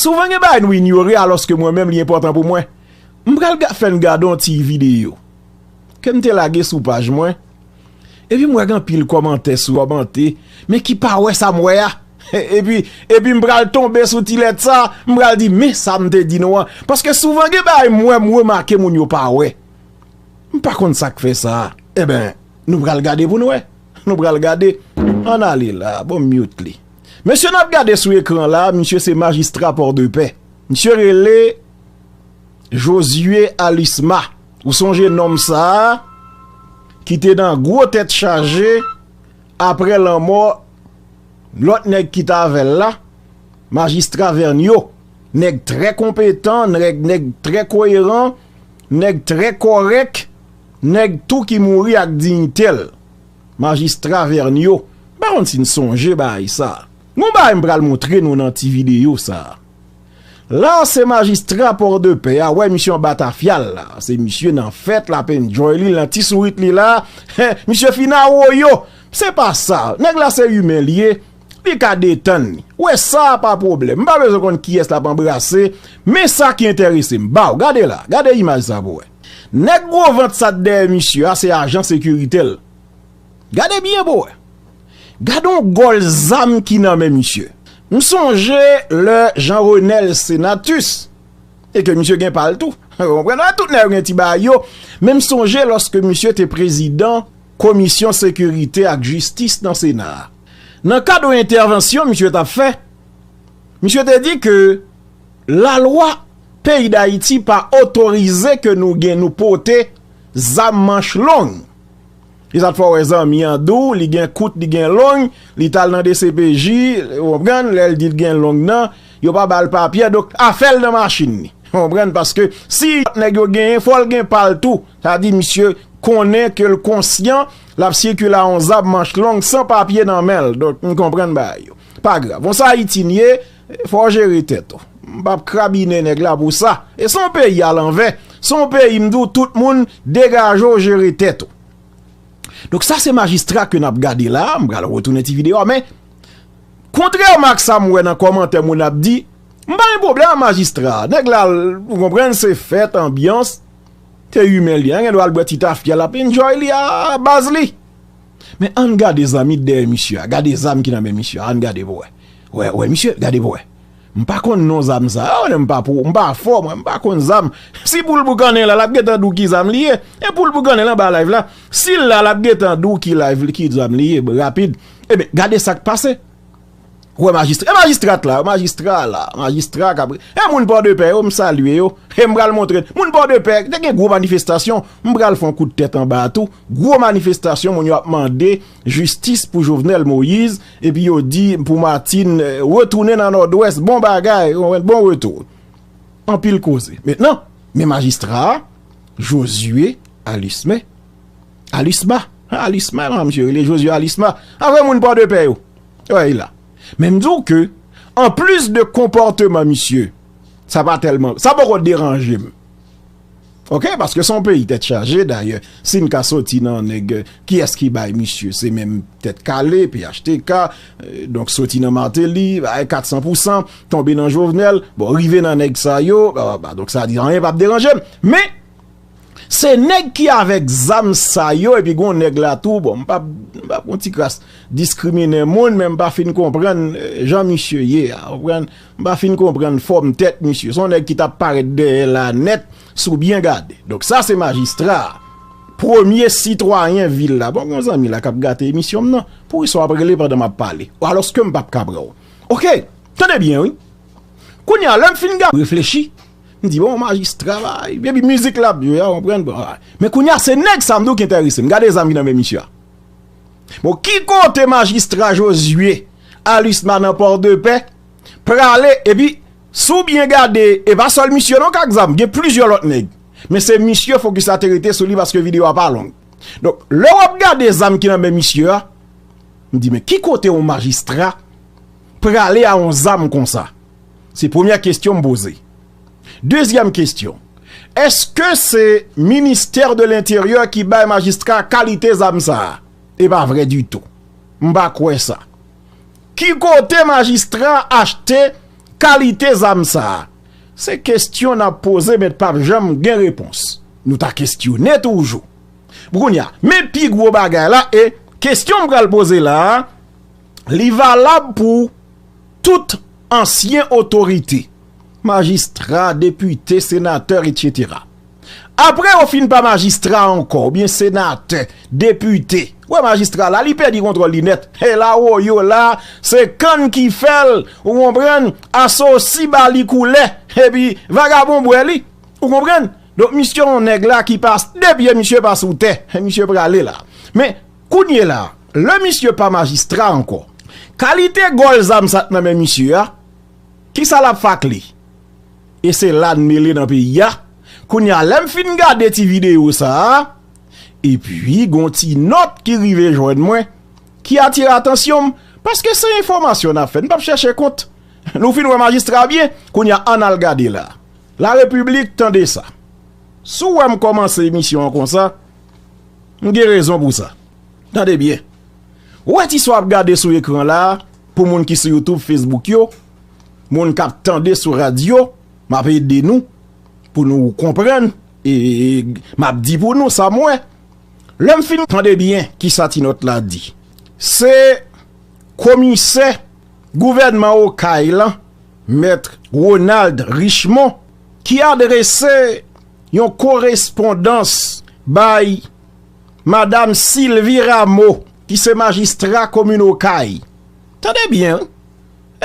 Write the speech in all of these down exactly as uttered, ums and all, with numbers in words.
Souvan gen bagay nou inyore, alòske mwen menm li enpòtan pou mwen. M pral ga- fè n gade yon ti videyo ke m te lage sou paj mwen. Epi m wè gen anpil kòmantè sou kòmante, men ki pa wè sa m wè a. Epi, epi m pral tonbe sou ti lèt sa, m pral di, men sa m te di nou an. Paske souvan gen bagay m wè, m remake moun yo pa wè. M pa konn sa k fè sa. Eben, nou pral gade pou n wè. Nou pral gade. Ann ale la, bon, m mute li. Mesye n ap gade sou ekran la, misye se majistra Pòdepè. Misye rele Josué Alusma. Ou sonje nonm sa a ki te nan gwo tèt chaje apre lanmò lòt nèg ki t avè l la, majistra Vernio. Nèg trè konpetan, nèg, nèg trè koyeran, nèg trè kòrèk, nèg tou ki mouri ak diyite l. Majistra Vernio. M pa konn si n sonje bagay sa. Gon bagay m pral montre nou nan ti videyo sa. La, se majistra Pòdepè a, wè misye anba tafya l la. Se misye nan fèt, l ap enjoy li, nan ti sourit li la. Misye fin awoyo. Se pa sa. Nèg la se imen li ye. Li ka detann li. Wè sa pa pwoblèm. M pa bezwen konn kiyès l ap anbrase. Men sa ki enterese m. Ba w, gade la. Gade imaj sa pou wè. Nèg gwo vant sa t dèyè misye a, se ajan sekirite l. Gade byen pou wè. Gade yon gòl zam ki nan men misye. M sonje lè Jean Renel Senatus, e ke misye gen pa l tou. Ou konprann? Tout nèg yo gen ti bagay yo. Men m sonje lòske misye te prezidan Komisyon Sekirite ak Jistis nan Sena a. Nan kad yon entèvansyon misye t ap fè, misye te di ke lalwa peyi Dayiti pa otorize ke nou gen, nou pote zam manch long. E sa t fè w wè zanmi an di w, li gen kout, li gen long, li t al nan D C P J, ou konprann, lè l di l gen long nan, yo pa ba l papye, donk afè l nan machin li. Ou konprann, paske si nèg yo genyen, fò l gen pa l tou. Sa di misye konnen ke l konsyan, l ap sikile a yon zam manch long san papye nan men l. Donk, m konprann bagay yo. Pa grav. Bon, sa Ayiti n ye, fò w jere tèt ou. M p ap krabinen nèg la pou sa. E se yon peyi alanvè. Se yon peyi, m di w, tout moun degaje w jere tèt ou. Donk, sa se majistra ke n ap gade la. M pral retounen ti videyo a, men kontrèman ak sa m wè nan kòmantè moun ap di, m pa gen pwoblèm ak majistra. Nèg la, ou konprann, se fèt, anbyans. Te imen li, an gen dwa al bwè ti tafya, l ap enjoy li a baz li. Men ann gade zanmi dèyè misye a, gade zam ki nan men misye a, ann gade pou wè. Wè, wè, misye, gade pou wè. M pa konn non zam sa a, m pa pou, m pa fò, mwen, m pa konn zam. Si poul boukannen la, l ap gentan di w ki zam li ye. E poul boukannen la anba live la. Si l la, l ap gentan di w ki live, ki zam li ye, rapid. Ebyen, gade sa k pase. Wè majistra, e majistra t la, majistra la, majistra k ap, e moun Pòdepè yo, m salye yo, e m pral montre, moun Pòdepè, te gen gwo manifestasyon, m pral fè yon kout tèt anba a tou, gwo manifestasyon, moun yo ap mande jistis pou Jovenel Moïse, epi yo di pou Martine, eh, retounen nan Nòdwès, bon bagay, bon retou. Anpil koze. Mentnan, men majistra a, Josué Alusma. Alusma. Alusma, non, misye rele Josué Alusma. Avè moun Pòdepè yo. Wè, la. Men m di w ke, anplis de konpòteman misye, sa pa tèlman, sa poko deranje m. Oke, paske se yon peyi tèt chaje, dayè, si n ka soti nan nèg, kiyès ki bay misye, se menm tèt kale, P H T K, eh, donk soti nan Martelly, bay kat san pou san, tonbe nan Jovenel, bon, rive nan nèg sa yo, ba, ba, ba, donk sa di anyen p ap deranje m. Men, se nèg ki avèk zam sa yo, epi gon nèg la tou, bon, m p ap, m p ap yon ti kras diskriminen moun, men m pa fin konprann, eh, jan misye ye a, w konprann? M pa fin konprann fòm tèt misye. Se yon nèg ki t ap parèt dèyè la nèt, si w byen gade. Donk sa se majistra a. Premye sitwayen vil la. Bon, gon zanmi la k ap gate emisyon m nan. Poukisa w ap rele pandan m ap pale? Alòske m p ap ka pran w. Oke, tande byen, wi. Kounye a, lè m fin gade, reflechi, m di, bon, majistra, bay, epi mizik l ap jwe a, w konprann? Bon, a. Men kounye a, se nèg sa m di w ki enterese m. Gade zam ki nan men misye a. Bon, ki kote majistra Josué Alusma nan Pòdepè prale, epi si w byen gade, e pa sèl misye non k ak zam, gen plizyè lòt nèg. Men se misye fokis la te rete sou li paske videyo a pa long. Donk, lè w ap gade zam ki nan men misye a, m di, men ki kote yon majistra prale a yon zam konsa? Se premyè kesyon m poze. Dezyèm kesyon, èske se ministè de lenteryè ki bay majistra kalite zam sa a? E pa vre ditou. M pa kwè sa. Ki kote majistra achte kalite zam sa a? Se kesyon n ap poze, men p ap janm gen repons. Nou ta kesyone toujou. Pou kounye a, men pi gwo bagay la, e kesyon m pral poze la a, li valab pou tout ansyen otorite, majistra, depite, senatè, etsetera. Apre yo fin pa majistra ankò, oubyen senatè, depite, wè majistra la, li pèdi kontwòl li nèt. E la, woyo la, se kann ki fè l, ou konprann, asosi ba li koulè, epi vagabon bwè li, ou konprann? Donk, misye yon nèg la ki pa, de pye misye pa sou tè, misye prale la. Men, kounye la, lè misye pa majistra ankò, kalite gòl zam sa t nan men misye a, kisa l ap fakle? E se la n mele nan peyi a. Kounye a, lè m fin gade ti videyo sa a, epi gon ti nòt ki rive jwenn mwen, ki atire atansyon m, paske se enfòmasyon n ap fè, n p ap chèche kont. Nou fin wè majistra byen, kounye a, ann al gade la. La Repiblik, tande sa. Si w wè m kòmanse emisyon an konsa, m gen rezon pou sa. Tande byen. Ou wè ti sa w ap gade sou ekran la a, pou moun ki sou YouTube, Facebook yo, moun k ap tande sou radyo, m ap ede nou pou nou konprann, e m ap di pou nou sa m wè. Lè m fin tande byen kisa ti nòt la di. Se komisè gouvènman Okay lan, Mèt Ronald Richemond, ki adrese yon korespondans bay Madam Sylvie Rameau, ki se majistra komin Okay. Tande byen, wi.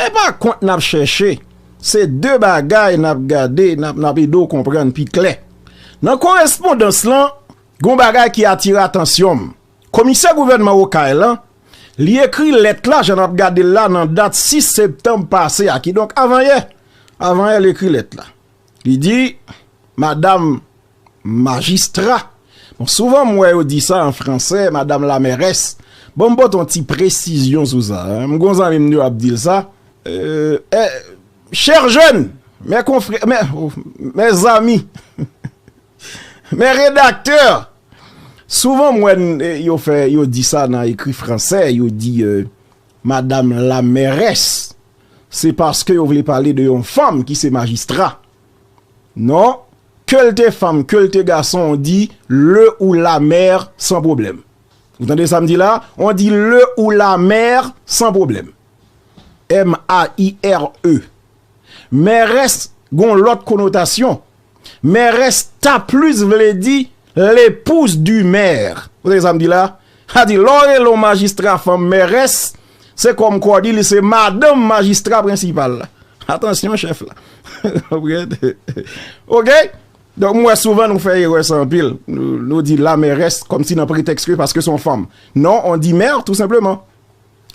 E pa kont n ap chèche, se de bagay n ap gade, n ap, n ap ede w konprann pi klè. Nan korespondans lan, gon bagay ki atire atansyon m. Komisè gouvènman Okay lan, li ekri lèt la, jan n ap gade l la, nan dat sis septanm pase a, kidonk avanyè. Avanyè l ekri lèt la. Li di, Madam majistra. Bon, souvan m wè yo di sa an fransè, Madam la mairesse. Bon, m pote yon ti presizyon sou sa, en. M gon zanmi m yo ap di l sa. Euh, eh, chers jeunes, mes confrères, mes, oh, mes amis, mes rédacteurs. Souvan m wè n, eh, yo fè, yo di sa nan ekri fransè, yo di, euh, Madam la mairesse. Se paske yo vle pale de yon fanm ki se majistra. Non, ke l te fanm, ke l te gason, on dit le ou la maire sans problème. Ou tande sa m di la? On dit le ou la maire sans problème. M A I R E. Mèrès gon lòt konotasyon. Mèrès ta plis vle di l'épouse du maire. Ou tande sa m di la? Sa di, lè w rele yon majistra fanm mèrès, se kòmkwa w di li se madanm majistra prensipal la. Atansyon, chèf la. Oke? Donk, m wè souvan nou fè erè sa anpil. Nou, nou di la mèrès kòmsi nan pretèks ke paske se yon fanm. Non, on dit mère, tout simplement.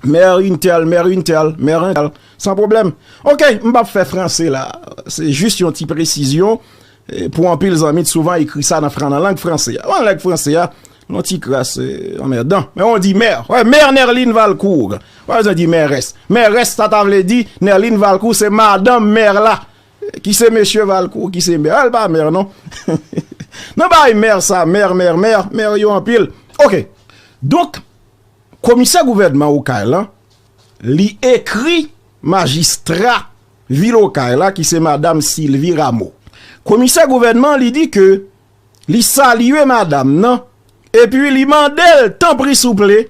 Mère une telle, mère une telle, mère un tel. San pwoblèm. Oke, m p ap fè franse la. Se jis yon ti presizyon. E pou anpil zanmi, t souvan ekri sa nan fran-, nan lang franse a. Nan lang franse a, yon ti kras, eh, anmèdan. Men on dit mère. Wè, mère Nerline Valcourt. Pa bezwen di mèrès. Mèrès, sa ta vle di, Nerline Valcourt, se madanm mè la. Ki se mesye Valcourt, ki se mè. L pa mè, non. Nan bay mè sa, mè, mè, mè, mè yo anpil. Oke. Donk, komisè gouvènman Okay lan, li ekri majistra vil Okay la, ki se madam Sylvie Rameau. Komisè gouvènman, li di ke li salye madam nan, epi li mande l, tanpri souple,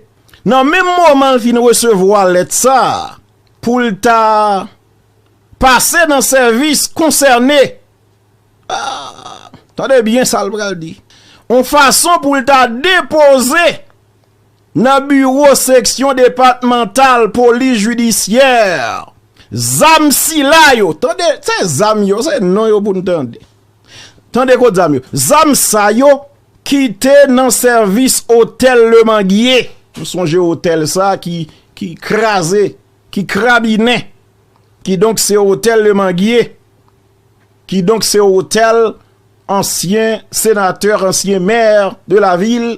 nan menm moman l fin resevwa lèt sa a, pou l ta pase nan sèvis konsène. Ah, tande byen sa l pral di. Yon fason pou l ta depoze nan biwo seksyon depatmantal polis jidisyè. Zam sila yo, tande, se zam yo, se non yo pou n tande. Tande kot zam yo. Zam sa yo ki te nan sèvis otèl Le Manguier. Nou sonje otèl sa ki, ki kraze, ki krabinen. Kidonk se otèl Le Manguier. Kidonk se otèl ansyen senatè, ansyen mè de la vil,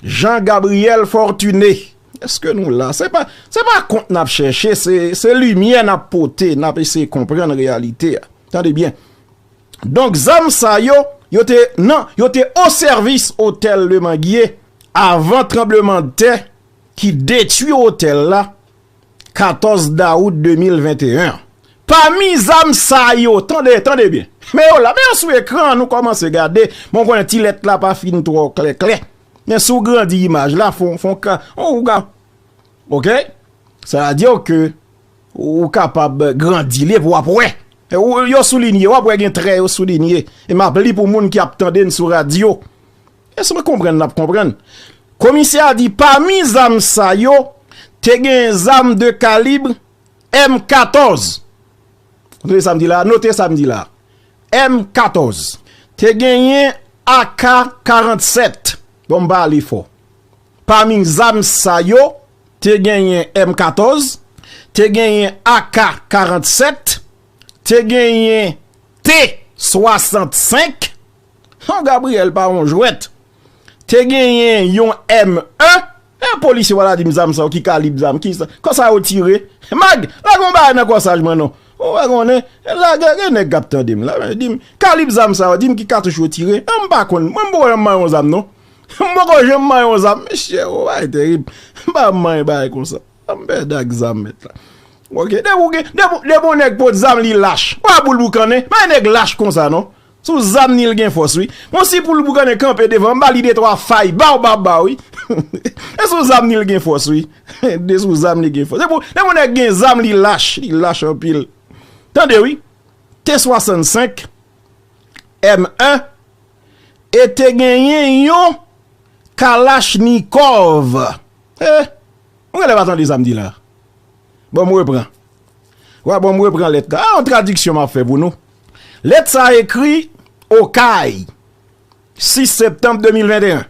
Jean Gabriel Fortuné. Èske nou la? Se pa, se pa kont n ap chèche, se, se limyè n ap pote, n ap eseye konprann reyalite a. Tande byen. Donk, zam sa yo, yo te, nan, yo te o sèvis otèl Le Manguier avan tranblemanntè ki detwi otèl la, katòz dawout de mil venteyen. Pami zam sa yo, tande, tande byen. Men yo la, men yo sou ekran, nou kòmanse gade. Bon, konnen ti lèt la pa fin twò klè klè. Men si w grandi imaj la, fon, fon ka, ou ka, oke? Sa vle di ke ou kapab grandi li epi w ap wè. E ou, yo soulinye, w ap wè gen trè yo soulinye. E m ap li pou moun ki ap tande n sou radyo. E si mwen konprann, n ap konprann. Komisè a di, pami zam sa yo, te gen zam de kalib M katòz. Tande sa m di la, note sa m di la. M katòz. Te genyen A K karannsèt. Bon, m pa ale fò. Pami zam sa yo, te genyen M katòz, te genyen A K karannsèt, te genyen T swasannsenk. Jean Gabriel pa yon jwèt. Te genyen yon M en. E polisye w a la di m zam sa yo, ki kalib zam, ki sa, kòsa yo tire. Mag, lage yon bagay nan kòsaj mwen non. Ou pa konnen, lage, gen nèg k ap tande m la, men di m, kalib zam sa yo, di m ki katouch yo tire. An, m pa konn, mwen m poko janm manyen yon zam non. M poko janm manyen yon zam, mesye, o, bagay terib. M pa manyen bagay konsa. An, m pèdi ak zam mèt la. Oke, depi w gen, depi, depi yon nèg pot zam li lach. Ou pa boul boukannen, pa yon nèg lach konsa non. Sou zam ni l gen fòs wi. Bon, si poul boukannen kanpe devan, m ba li de twa fay, baw, baw, baw wi. E sou zam ni l gen fòs wi. De sou zam li gen fòs. Se pou, se pou nèg gen zam li lach, li lach anpil. Tande wi. T swasannsenk, M en, e te genyen yon Kalachnikov. E, ou genlè pa tande sa m di la. Bon, m repran. Wa, bon, m repran lèt la. A, yon tradiksyon m ap fè pou nou. Lèt sa a ekri Okay, sis septanm de mil venteyen.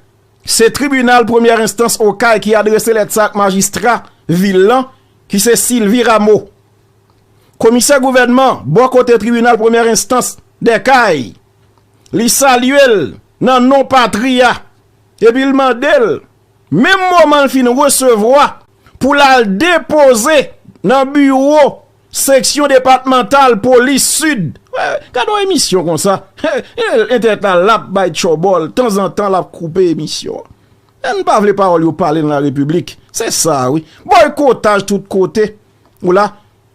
Se tribinal premyè enstans Okay ki adrese lèt sa ak majistra vil lan, ki se Sylvie Rameau. Komisè gouvènman bò kote tribinal premyè enstans Dèkay, li salye l nan non patri a, epi l mande l, menm moman l fin resevwa, pou l al depoze nan biwo seksyon depatmantal polis Sid. Wè, gade yon emisyon konsa. Entènèt la l ap bay tchòbòl, tanzantan l ap koupe emisyon an. Ann pa vle pawòl yo pale nan la repiblik. Se sa wi. Bòykotaj tout kote. Ou la,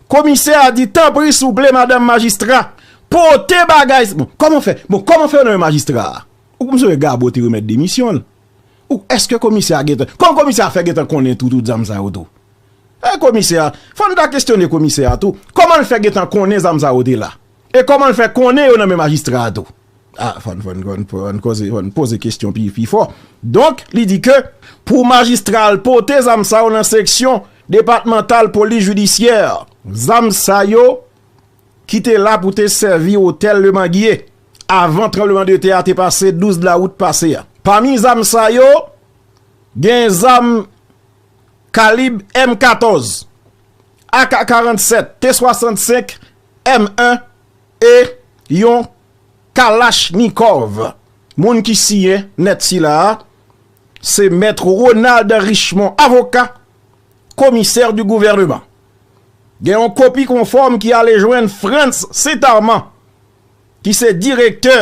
komisè a di, tanpri souple madanm majistra, pote bagay. Bon, kòman fè? Bon, kòman fè yo nonmen majistra a? Ou konn se gabo te remèt demisyon l. Ou èske komisè a gentan, kòman komisè a fè gentan konnen tou, tout zam sa yo tou? E komisè a, fò n ta kesyone komisè a tou. Kòman l fè gentan konnen zam sa yo te la? E kòman l fè konnen yo nan men majistra a tou? A, fò n, fò n, fò n, fò n koze, fò n poze kesyon pi, pi fò. Donk, li di ke pou majistra al pote zam sa yo nan seksyon depatmantal polis jidisyè, zam sa yo ki te la pou te sèvi otèl Le Manguier avan tranblemanntè a te pase douz dawout pase a. Pami zam sa yo, gen zam kalib M katòz, A K karannsèt, T swasannsenk, M en e yon Kalachnikov. Moun ki siyen nèt sila a, se Mèt Ronald Richemond, avoka, commissaire du gouvernement. Gen yon kopi konfòm ki ale jwenn Frantz Saint-Armand, ki se direktè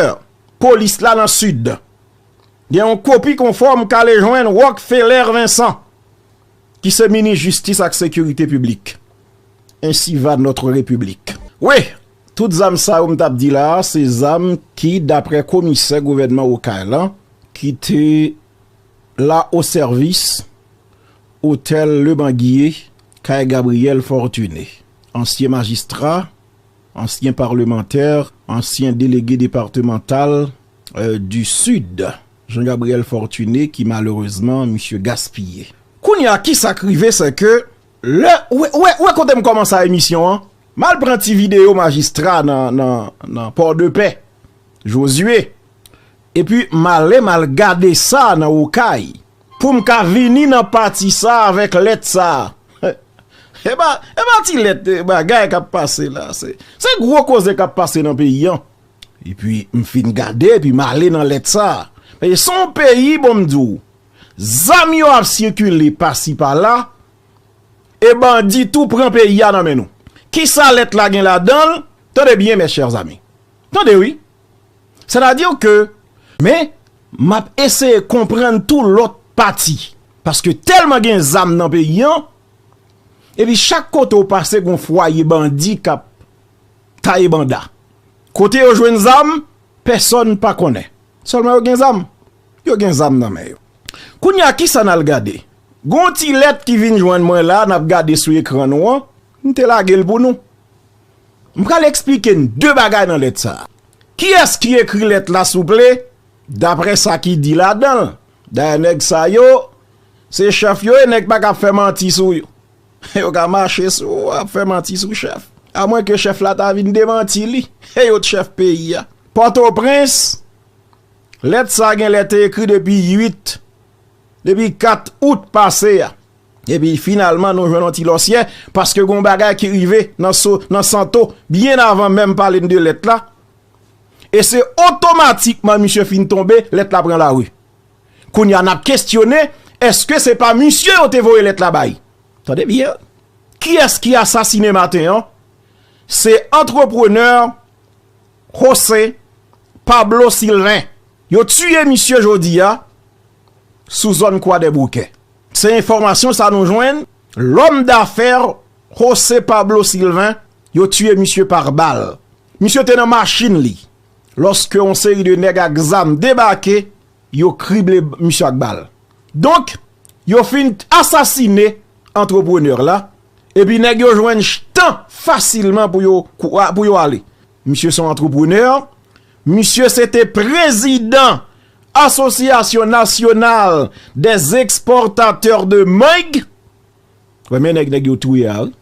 polis la nan Sid. Gen yon kopi konfòm k ale jwenn Rockefeller Vincent, ki se minis jistis ak sekirite piblik. Ainsi va notre république. Wi, tout zam sa yo m t ap di la a, se zam ki, daprè komisè gouvènman Okay lan, ki te la o sèvis otèl Le Manguier, kay Gabriel Fortuné, ansyen majistra, ansyen palemantè, ansyen delege depatmantal, euh, du Sud, Jean Gabriel Fortuné, ki malerezman misye gaspiye. Kounye a, kisa k rive, se ke lè, ou wè, ou wè, ou wè kote m kòmanse a emisyon an, m al pran ti videyo majistra nan, nan, nan Pòdepè, Josué, epi m ale, m al gade sa nan Okay, pou m ka vini nan pati sa avèk lèt sa. E pa, e pa ti lèt, e, bagay k ap pase la. Se, se gwo koze k ap pase nan peyi an. Epi, m fin gade, epi m ale nan lèt sa. Paske se yon peyi, bon, m di w, zam yo ap sikile pasi pala, e bandi tou pran peyi a nan men nou. Kisa lèt la gen ladan l? Tande byen, mes chers amis. Tande wi. Sètadi ke, men, m ap eseye konprann tou lòt pati. Paske tèlman gen zam nan peyi an, epi chak kote w pase, gon fwaye bandi k ap taye banda. Kote yo jwenn zam, pèsonn pa konnen. Sèlman yo gen zam. Yo gen zam nan men yo. Kounye a, kisa n al gade? Gon ti lèt ki vin jwenn mwen la, n ap gade sou ekran nou an. M te lage l pou nou. M pral eksplike n de bagay nan lèt sa a. Kiyès ki ekri lèt la, souple? Daprè sa ki di ladan l. Dayè, nèg sa yo, se chèf yo ye, nèg pa ka ap fè manti sou yo. Yo ka mache sou ou, ap fè manti sou chèf. Amwenke chèf la ta vin demanti li. E yo t chèf peyi a. Pòtoprens, lèt sa a gen lè te ekri depi uit, depi kat out pase a. Epi finalman, nou jwenn yon ti lòsyè, paske gon bagay ki rive nan so, nan Santo, byen avan menm pale n de lèt la. E se otomatikman misye fin tonbe, lèt la pran lari. Kounye a, n ap kestyone, èske se pa misye yo te voye lèt la bay? Tande byen. Kiyès ki asasine maten an? Se antreprenè José Pablo Sylvain. Yo tiye misye jodi a sou zòn Kwadèboukè. Se enfòmasyon sa nou jwenn. Lòm dafè José Pablo Sylvain, yo tiye misye pa bal. Misye te nan machin li. Lòske yon seri de nèg ak zam debake, yo krible misye ak bal. Donk, yo fin asasine antreprenè la, epi nèg yo jwenn ch-, tan fasilman pou yo kou-, pou yo ale. Misye se yon antreprenè, misye se te prezidan Association Nationale des Exportateurs de Mangue. Wè, men nèg, nèg yo touye a, wi.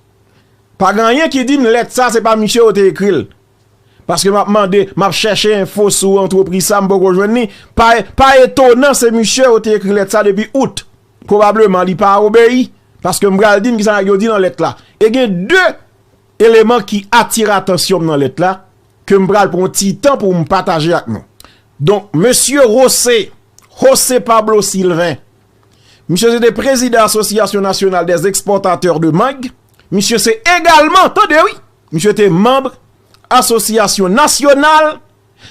Pa gen anyen ki di m lèt sa, se pa misye yo te ekri l. Paske m ap mande, m ap chèche enfo sou antrepriz sa, m poko jwenn li. Pa, pa etonan, se misye yo te ekri lèt sa depi out. Pwobableman, li pa obeyi. Paske m pral di n kisa nèg yo di nan lèt la. E gen de eleman ki atire atansyon m nan lèt la, ke m pral pran yon ti tan pou m pataje ak nou. Donk, mesye José, José Pablo Sylvain, misye se te prezidan Association Nationale des Exportateurs de Mangue. Misye se egalman, tande wi, misye te manm Association Nationale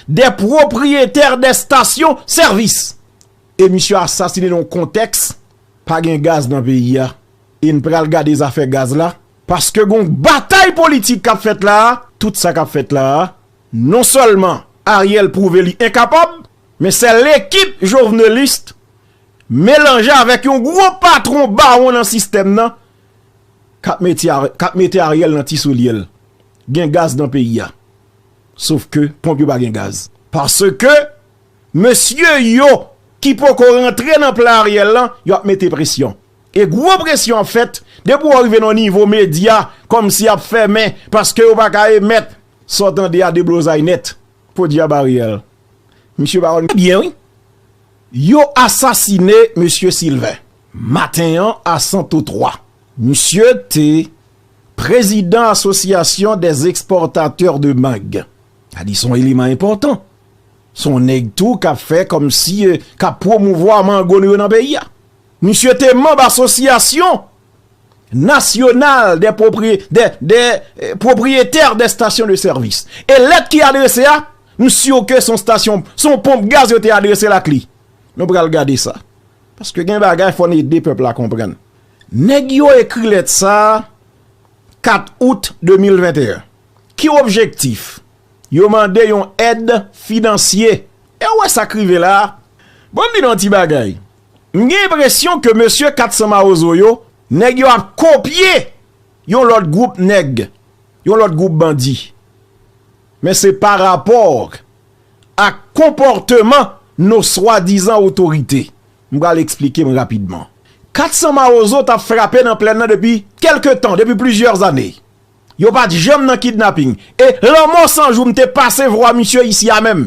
des Propriétaires des Stations-Service. E misye asasine nan yon kontèks, pa gen gaz nan peyi a. E n pral gade zafè gaz la. Paske gon batay politik k ap fèt la a. Tout sa k ap fèt la a, non sèlman Ariel pwouve li enkapab, men se lekip jovenelis melanje avèk yon gwo patwon bawon nan sistèm nan k ap mete, k ap mete Ariel nan ti soulye l. Gen gaz nan peyi a. Sof ke ponp yo pa gen gaz. Paske mesye yo ki poko rantre nan plan Ariel lan, yo ap mete presyon. E gwo presyon ap fèt, depi w rive nan nivo medya, kòmsi y ap fèmen, paske yo pa ka emèt, sa w tande a deblozay nèt. Podyab Ariel. Misye pa konn byen, wi. Yo asasine mesye Sylvain. Maten an, a Santo twa. Misye te prezidan Association des Exportateurs de Mangue. Sa di se yon eleman enpòtan. Se yon nèg tou k ap fè kòmsi, eh, k ap pwomouvwa mango nou yo nan peyi a. Misye te manm Association Nationale des Propri-, des, des, eh, Propriétaires des Stations de Service. E lèt ki adrese a, m si ke se yon stasyon, se yon ponp gaz yo te adrese l ak li. Nou pral gade sa. Paske gen bagay fò n ede pèp la konprann. Nèg yo ekri lèt sa a kat out de mil venteyen. Ki objektif? Yo mande yon èd finansye. E w wè sa k rive la a? Bon, m di nou yon ti bagay. M gen enpresyon ke mesye kat san Mawozo yo, nèg yo ap kopye yon lòt gwoup nèg, yon lòt gwoup bandi. Men se pa rapò ak konpòteman nos swadizan otorite. M pral eksplike m rapidman. Kat san Mawozo t ap frape nan plèn nan depi kèlke tan, depi plizyè zane. Yo pa t janm nan kidnaping. E Lanmò San Jou, m te pase vwa misye isi a menm.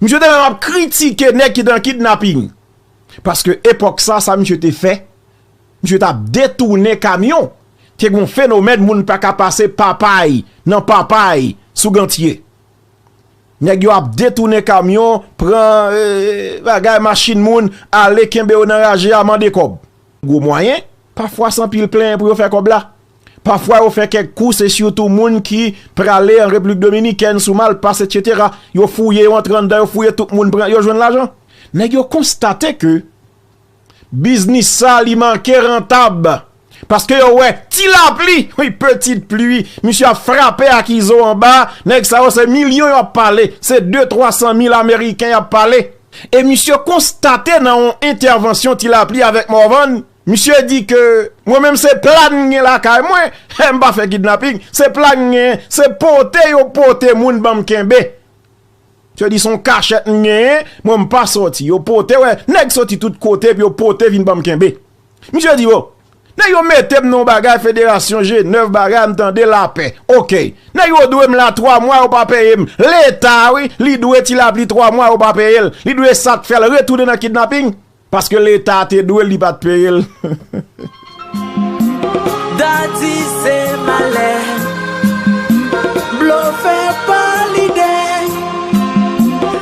Misye te menm ap kritike nèg ki te nan kidnaping. Paske epòk sa, sa misye te fè, misye t ap detounen kamyon. Te gon fenomèn moun pa ka pase Papay, nan Papay, sou Gantye. Nèg yo ap detounen kamyon, pran, eh, bagay machin moun, ale kenbe yo nan raje a, mande kòb. Gwo mwayen, pafwa se anpil plenyen pou yo fè kòb la. Pafwa yo fè kèk kou, se sitou moun ki prale an Repiblik Dominikèn, sou Malpas, etsetera. Yo fouye, yo antre anndan, yo fouye tout moun, pran, yo jwenn lajan. Nèg yo konstate ke biznis sa, li manke rantab. Paske yo wè ti lapli, wi, petite pluie, misye ap frape ak Izo anba, nèg sa yo se milyon y ap pale, se de twa san mil ameriken y ap pale. E misye konstate nan yon entèvansyon ti lapli avèk Morvan, misye di ke mwen menm se pla m gen lakay mwen, m pa fè kidnaping, se pla m gen, se pote yo pote moun ban m kenbe. Misye di se yon kachèt m genyen, mwen m pa sòti. Yo pote, wè, nèg sòti tout kote epi yo pote vin ban m kenbe. Misye di, o, nèg yo mete m nan yon bagay federasyon G nèf bagay, m tande lapè. Oke. Nèg yo dwe m la twa mwa, yo pa peye m. Leta, wi, li dwe ti lapli twa mwa, yo pa peye l. Li dwe sa k fè l retounen nan kidnaping. Paske leta te dwe l, li pa t peye l. Dadi se malè, blofè pa lide.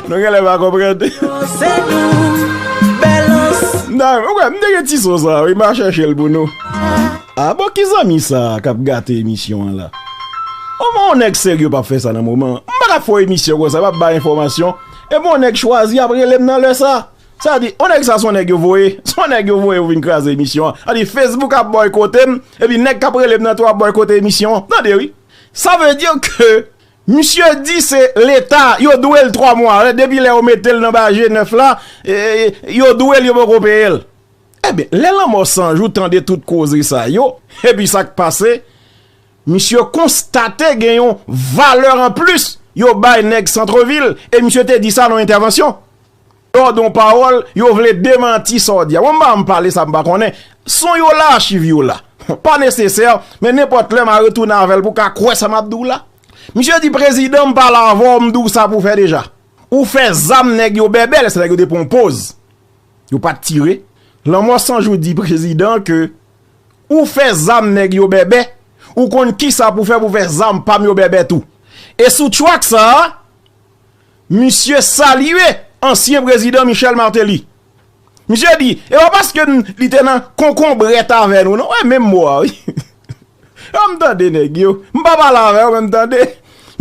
Nou genlè pa konprann. Se nou, bèlans. Nan, ou wè, m te gen ti son sa, wi, m a chèche l pou nou. A bon, ki zanmi sa k ap gate emisyon an la? Oman yon nèg serye p ap fè sa nan moman an. M pa t ap fè yon emisyon konsa, m ap bay enfòmasyon. E bon, yon nèg chwazi ap rele m nan lè sa. Sa di, yon nèg sa se yon nèg yo voye. Se yon nèg yo voye pou vin kraze emisyon an. Sa di, Facebook ap bòykote m, epi nèg k ap rele m nan tou ap bòykote emisyon an. Tande wi. Sa vle di ke misye di se leta, yo dwe l twa mwa. Depi lè yo mete l nan bagay G nèf la, e, yo dwe l, yo poko peye l. Ebyen, lè Lanmò San Jou tande tout koze sa yo, epi sa k pase, misye konstate gen yon valè anplis yo bay nèg Santrevil, e misye te di sa nan yon entèvansyon. Lè w di yon pawòl, yo vle demanti sa w di a. Mwen, m pa janm pale sa m pa konnen. Son yo la, achiv yo la. Pa nesesè, men nenpòt lè m a retounen avè l pou w ka kwè sa m ap di w la. Misye di, prezidan, m pale avè w, m di w sa pou w fè deja. Ou fè zam nèg yo bèbè, lè sa nèg yo te pran yon poz. Yo pa t tire. Lanmò San Jou di prezidan ke ou fè zam nèg yo bèbè, ou konn kisa pou fè pou fè zam pa m yo bèbè tou. E sou track sa a, misye salye ansyen prezidan Michel Martelly. Misye di, e pa paske m, li te nan konkonbrèt avè nou, non. Wè, menm mo a, wi. Yo, m tande nèg yo. M pa pale avè yo, men m tande.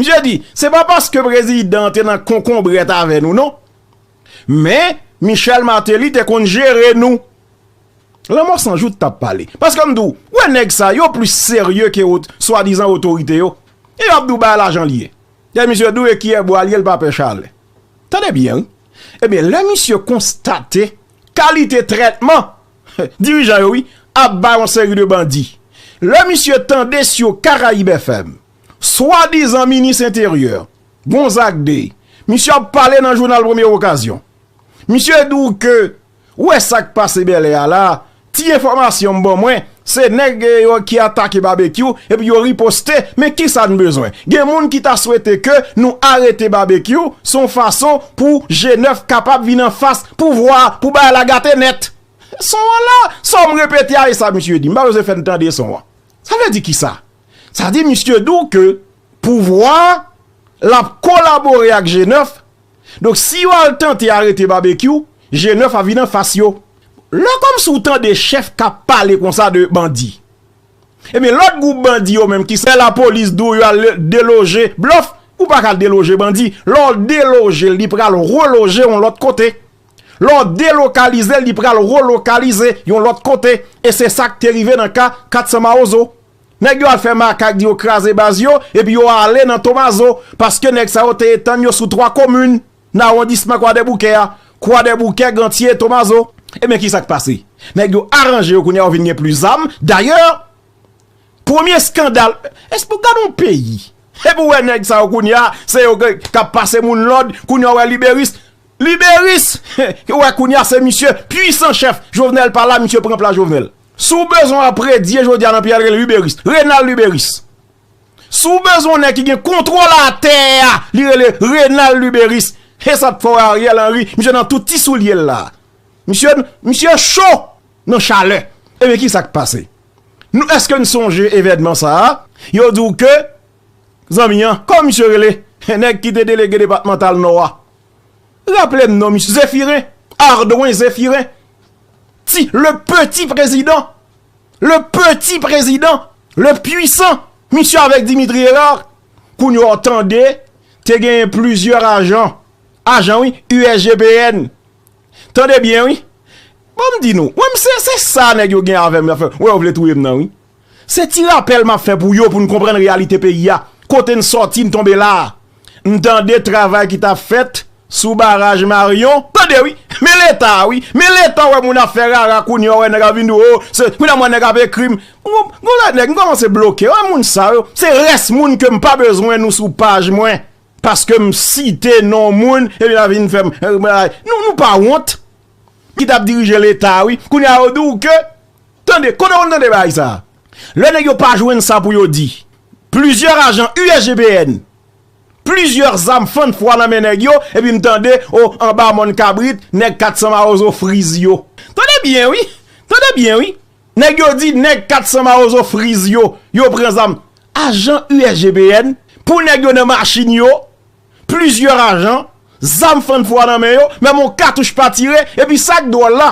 Misye di, se pa paske prezidan te nan konkonbrèt avè nou, non. Men, Michel Martelly te konn jere nou. Lanmò San Jou t ap pale. Paske m di w, wè nèg sa yo plis serye ke ot-, swadizan otorite yo. E yo ap di w bagay la jan l ye. Lè misye di w e kiyè bwa l ye, l pa pè chalè. Tande byen, wi. Ebyen, lè misye konstate kalite trètman dirijan yo, wi, ap bay yon seri de bandi. Lè misye tande sou Caraïbes F M, swadizan minis enteryè, Gonzague de, misye ap pale nan jounal Premye Okazyon. Misye di w ke, ou wè sa k pase Bèlè a la, ti enfòmasyon m ban mwen, se nèg, eh, yo ki atake Babekyou, epi yo riposte, men kisa n bezwen? Gen moun ki ta swete ke nou arete Babekyou, se yon fason pou G nèf kapab vin anfas pouvwa, pou bagay la gate nèt. Son an la, sa m repete a, e sa misye di. M pa bezwen fè n tande son an. Sa vle di kisa? Sa di misye di w ke pouvwa a, l ap kolabore ak G nèf. Donk, si yo al tante arete Babekyou, G nèf ap vin anfas yo. Lè kòmsi w tande chèf k ap pale konsa de bandi. Ebyen, lòt gwoup bandi yo menm ki se lapolis di w yo al deloje, blòf, ou pa ka deloje bandi. Lè w deloje l, li pral reloje yon lòt kote. Lè w delokalize l, li pral relokalize yon lòt kote. E se sa k te rive nan ka kat san Mawozo. Nèg yo al fè makak, di yo kraze baz yo, epi yo ale nan Tomazo, paske nèg sa yo te etann yo sou twa komin nan awondisman Kwadèboukè a, Kwadèboukè, Gantye, Tomazo. Ebyen, kisa k pase? Nèg yo aranje yo kounye a, yo vin gen plis zam. Dayè, premye eskandal, èske w gade yon peyi? Epi w wè nèg sa yo kounye a, se yo k, k ap pase moun lòd, kounye a w wè Liberis, Liberis, ou wè kounye a se misye, pwisan chèf, Jovenel pa la, misye pran plas Jovenel. Si w bezwen apredye jodi a nan peyi a, l rele Liberis, Renald Liberis. Si w bezwen yon nèg ki gen kontwòl atè a, li rele Renald Liberis. E sa k fè w wè Ariel Henry, misye nan tout ti soulye l la. Misye, misye cho nan chalè. Ebyen, kisa k pase? Nou, èske n sonje evènman sa a? Yo di w ke, zanmi an, kòman misye rele? Nèg ki te delege depatmantal Nò a. Raple m non, misye Zéphirin, Ardouin Zéphirin. Ti, le petit président. Le petit président, le puissant, misye avèk Dimitri Hérard. Kounye a w tande, te genyen plizyè ajan, ajan wi, U S G P N. Tande byen wi. Bon, m di nou, mwen, m se, se sa nèg yo gen avè m, afè, wè, yo vle touye m nan, wi. Se ti rapèl m ap fè pou yo, pou n konprann reyalite peyi a. Kote n sòti, n tonbe la a. M tande travay ki t ap fèt sou baraj Marion. Tande, wi. Men Leta, wi. Men Leta, wè moun ap fè rara, kounye a, wè nèg ap vin di, o, se, kounye a, mwen nèg ap ekri m. Gon, gon lè nèg, m kòmanse bloke. Wè moun sa yo, se rès moun ke m pa bezwen nou sou paj mwen. Paske m site non moun, epi la vin fè m, nou, nou pa wont. Ki t ap dirije Leta, wi. Kounye a, yo di w ke, tande, kote w konn tande bagay sa? Lè nèg yo pa jwenn sa pou yo di, plizyè ajan U S G P N, plizyè zam fann fwa nan men nèg yo, epi m tande, o, anba mòn kabrit, nèg kat san mawozo friz yo. Tande byen, wi. Tande byen, wi. Nèg yo di, nèg kat san mawozo friz yo, yo pran zam. Ajan U S G P N, pou nèg yo nan machin yo, plizyè ajan, zam fann fwa nan men yo, menm yon katouch pa tire, epi sa k dwòl la,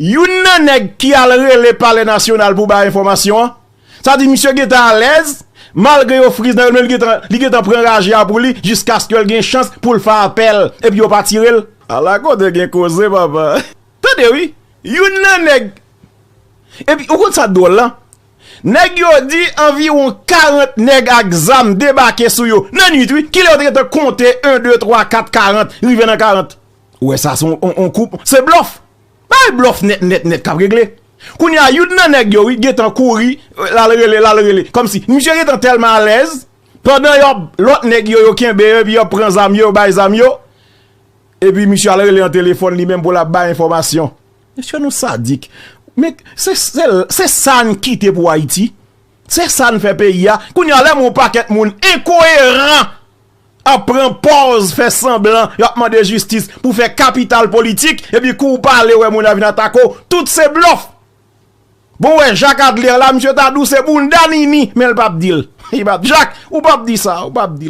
youn nan nèg ki al rele Palè Nasyonal pou bay enfòmasyon an, sa di misye gentan alèz, malgre yo friz nan yo, men li gentan, li gentan pran raje a pou li, jiskaske l gen chans pou l fè apèl, epi yo pa tire l. Ala kote gen koze, papa. Tande, wi, youn nan nèg, epi, ou konn sa k dwòl la? Nèg yo di anviwon karant nèg ak zam debake sou yo. Nan nwit, wi. Kilè yo te gentan konte en, de, twa, kat, karant, rive nan karant? Ou wè sa, se on, on, on koup. Se blòf. Bay blòf nèt, nèt, nèt k ap regle. Kounye a, youn nan nèg yo, wi, gentan kouri, l al rele, l al rele. Kòmsi, misye gentan tèlman alèz, pandan y ap, lòt nèg yo, yo kenbe yo, epi y ap pran zam yo, yo bay zam yo. Epi misye al rele nan telefòn li menm pou l ap bay enfòmasyon. Mesye, nou sadik. Men se, se, se sa n kite pou Ayiti. Se sa n fè peyi a. Kounye a, lè m wè yon pakèt moun enkoyeran ap pran pòz fè sanblan y ap mande jistis pou fè kapital politik, epi kou w pale, wè moun nan vin atake w, tout se blòf. Bon, wè, Jak Adler la, misye ta di w se bounda Nini, men l p ap di l. Li p ap, Jak, ou p ap di sa, ou p ap di l.